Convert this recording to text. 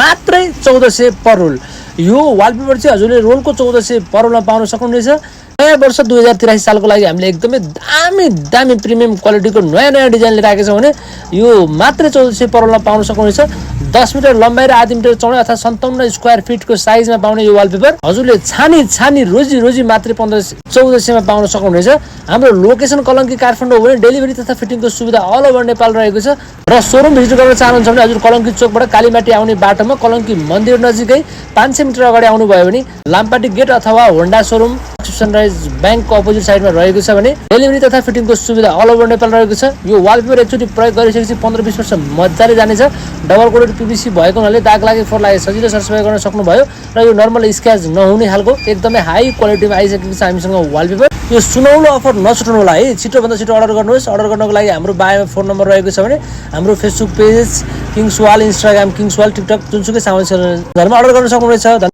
मात्रै 1400 पर रोल। यो वालपेपर चाहिँ हजुरले रोलको 1400 पर रोलमा पाउन सक्नुहुनेछ। नयाँ वर्ष 2083 सालको लागि हामीले एकदमै दामी प्रिमियम क्वालिटीको नयाँ डिजाइन लिएर आएका छौँ भने यो मात्रै 1400 पर रोलमा पाउन सक्नुहुनेछ। 10 मिटर लम्बाइ र आधी मिटर चौडाइ अर्थात् 57 स्क्वायर फिटको साइजमा पाउने यो वालपेपर हजुरले छानी रोजी मात्रै 1400 मा पाउन सक्नुहुनेछ। हाम्रो लोकेसन कलङ्की काठमाडौँ हो भने डेलिभरी तथा फिटिङको सुविधा अल ओभर नेपाल रहेको छ। र सोरुम भिजिट गर्न चाहनुहुन्छ भने हजुर कलङ्की चोकबाट कालीमाटी आउने बाटोमा कलङ्की मन्दिर नजिकै 500 मिटर अगाडि आउनुभयो भने लामपाटी गेट अथवा होन्डा सोरुम सनराइज ब्याङ्कको अपोजिट साइडमा रहेको छ भने डेलिभरी तथा फिटिङको सुविधा अल ओभर नेपाल रहेको छ। यो वालपेपर एकचोटि प्रयोग गरिसकेपछि 15-20 वर्ष मजाले जानेछ। डबल कोटेड पीवीसी भएको हुनाले दाग लागे फोहोर लागे सजिलो सरसफाइ गर्न सक्नुभयो र यो नर्मल स्क्र्याच नहुने खालको एकदमै हाई क्वालिटीमा आइसकेको छ हामीसँग वालपेपर। यो सुनौलो अफर नछुट्नु होला है। छिटोभन्दा छिटो अर्डर गर्नुहोस्। अर्डर गर्नको लागि हाम्रो बायोमा फोन नम्बर रहेको छ भने हाम्रो Facebook page Kings Wall, Instagram Kings Wall, TikTok जुनसुकै सामाजिक सञ्जालमा अर्डर गर्न सक्नुहुनेछ।